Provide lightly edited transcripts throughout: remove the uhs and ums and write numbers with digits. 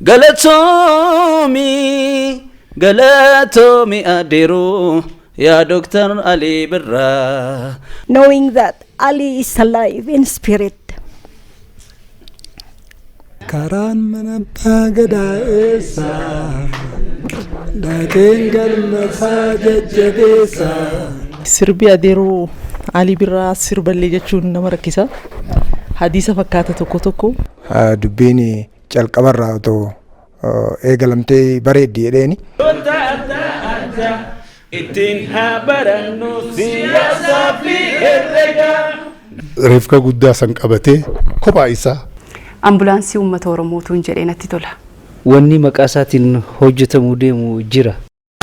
Galatoomi, galatoomi adeeroo yaa Dooktar Alii Birraa. Knowing that Ali is alive in spirit. Karaan mana abbaa gadaa eessa? Dhaqeen galmasaa jajjabeessa. Sirbi adeeroo Alii Birraa sirballee jechuun nama rakkisa. Hadiisa fakkaata tokko tokko. Dubbiin calqabarraa otoo eegalamtee bareeddi jedheeni. Ittiin haa barannu siyaasaa fi herrega. Reefka guddaa san qabatee kophaa isaa. Ambulaansii uummata Oromootuun jedhee natti tola. Wanni maqaa isaatiin hojjetamuu deemu jira.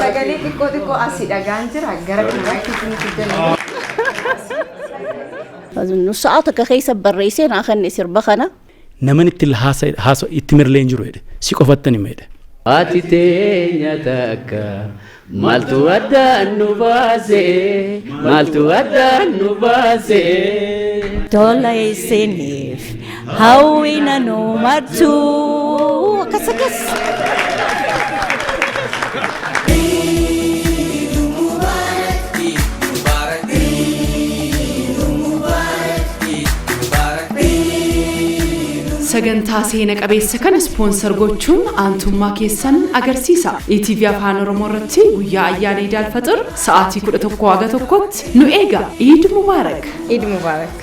Sagalee xiqqoo xiqqoo asii dhagaan jira gara kanaatti isinitti jenna. Sa'a takka keessa barreessee naa kenne sirba kana. Naman itti haasa itti mirlee hin jiru jedhe, si qofattan hima jedhe. Haati teenya takka, maaltu addaan nu baase, maaltu addaan nu baase? Tola isiniif hawwina nu martuu akkas akkas. Sagantaa seena qabeessa kana ispoonsar gochuun aantummaa keessan agarsiisa. ETV Afaan Oromoo irratti guyyaa ayyaana Iid Alfaxir sa'aatii 11 haga 1tti nu eega. Iid Mubaarak! Eid Mubarak.